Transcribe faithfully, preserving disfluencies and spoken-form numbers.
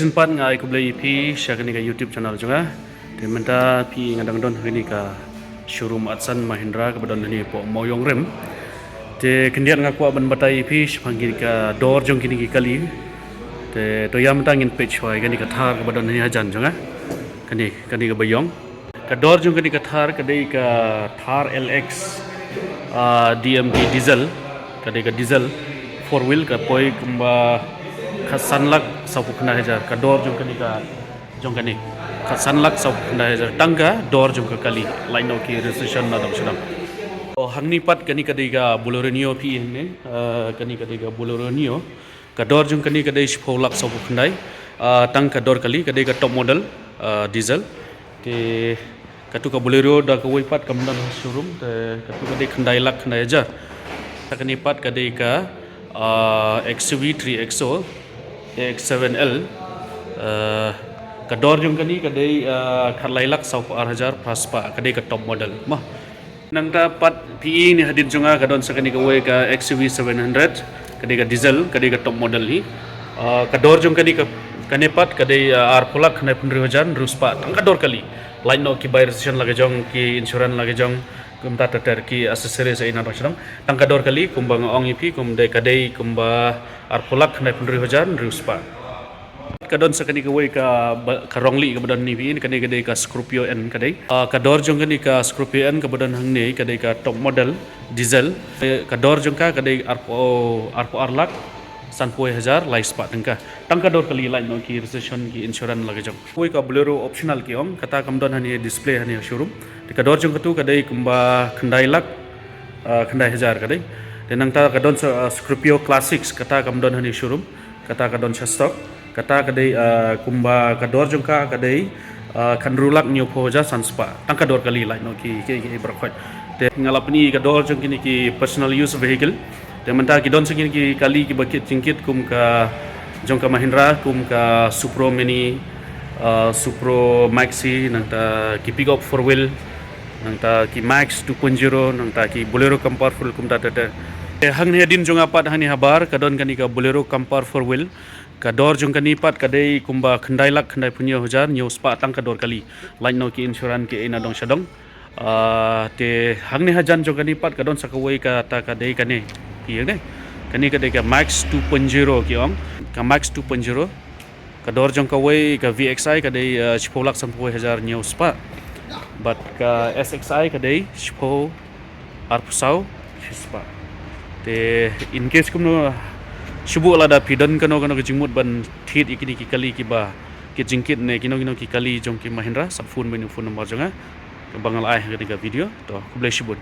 Shisien pat nga ai khublei ïa phi sha kane ka YouTube channel jong nga. Te mynta phi nga dang don ha kane ka showroom Atsan Mahindra kaba don hangne hapoh Mawiong Rim. Te khyndiat nga kwah ban batai ïa phi shaphang kane ka dor jong kine ki kali. Te to ïa mynta ngin peit shuwa ïa kane ka Thar kaba don hangne hajan jong nga. Kane, kane kaba ïong. Ka dor jong kane ka Thar ka dei ka Thar L X, ah, D M D diesel, ka dei ka diesel four wheel, ka poi kumba khatsan lak sawphew khyndai hajar. Ka dor jong kane ka, jong kane, khatsan lak sawphew khyndai hajar. Tang ka dor jong ka kali, lait noh ki registration na dong sha dong. Oh, hangne pat kane ka dei ka Bolero Neo phi hangne, ah, kane ka dei ka Bolero Neo. Ka dor jong kane ka dei shiphew lak sawphew khyndai. Ah, tang ka dor kali, ka dei ka top model, ah, diesel. Te katu ka Bolero da kawei pat kam don ha showroom, te katu ka dei khyndai lak khyndai hajar. Te kane pat ka dei ka, ah, X U V three X O, A X seven L. Ah, ka dor jong kane ka dei, ah, khatlai lak sawphew ar hajar phra spah, ka dei ka top model. Mo. Nangta pat phi i hangne hadien jong nga ka don sa kane kawei ka X U V seven hundred, ka dei ka diesel, ka dei ka top model hi. Ah, ka dor jong kane ka, kane pat ka dei, ah, arphew lak khyndai phew hynriew hajar hynriew spah, tang ka dor kali. Lait noh ki bai registration la ka jong, ki insurance la ka jong, kumta ter ter ki accessories ïa na dong sha dong. Tang ka dor kali, kumba nga ong ïa phi, kum dei ka dei kumba arphew lak khyndai phew hynriew hajar hynriew spah. Ka don sa kane kawei ka ba, ka Rongli kaba don hangne phi i, kane ka dei ka Scorpio N ka dei. Ah, ka dor jong kane ka Scorpio N kaba don hangne ka dei ka top model diesel. Eh, ka dor jong ka ka dei arphew, arphew ar lak sanphew hajar lai spah tyngka. Tang ka dor kali, lait noh ki registration, ki insurance la ka jong. Kawei ka Bolero optional ki ong, kata kam don hangne display hangne ha showroom. Te ka dor jong katu ka dei kumba khyndai lak, ah, khyndai hajar ka dei. Te nangta ka don sa, ah, Scorpio Classics, kata kam don hangne showroom. Kata ka don sha stock, kata ka dei, ah, kumba ka dor jong ka ka dei, ah, khathynriew lak hynñiewphew hajar san spah. Tang ka dor kali, lait noh ki, ki, ki baroh khoit. Te nga la pyni ka dor jong kine ki personal use vehicle. Te mynta ki don sa kine ki kali kiba kit jingkit kum ka jong ka Mahindra, kum ka Supro Mini, ah, Supro Maxi, nangta ki pickup four wheel, nangta ki Maxx two point zero, nangta ki Bolero Compact four wheel kumta ter ter. Te hangne hadien jong nga pat hangne habar ka don kane ka Bolero Compact four wheel. Ka dor jong kane pat ka dei kumba khyndai lak khyndai phew hynñiew hajar hynñiew spah, tang ka dor kali. Lait noh ki insurance ki ïa na dong sha dong. Ah, te hangne hajan jong kane pat ka don sa kawei, kata ka dei kane. Ki ïa kane. Kane ka dei ka Maxx two point zero ki ong. Ka Maxx two point zero. Ka dor jong kawei ka V X I ka dei, ah, shiphew lak sanphew hajar hynñiew spah. Bad ka S X I ka dei shiphew arphew saw shi spah. Te in case kumno, shu buh lada phi don kano kano ka jingmut ban thied ïa kine ki kali kiba kit jingkit ne kino kino ki kali jong ki Mahindra, sa phone beit ïa u phone number jong nga kaba nga la ai ha kane ka video. To, khublei shibun.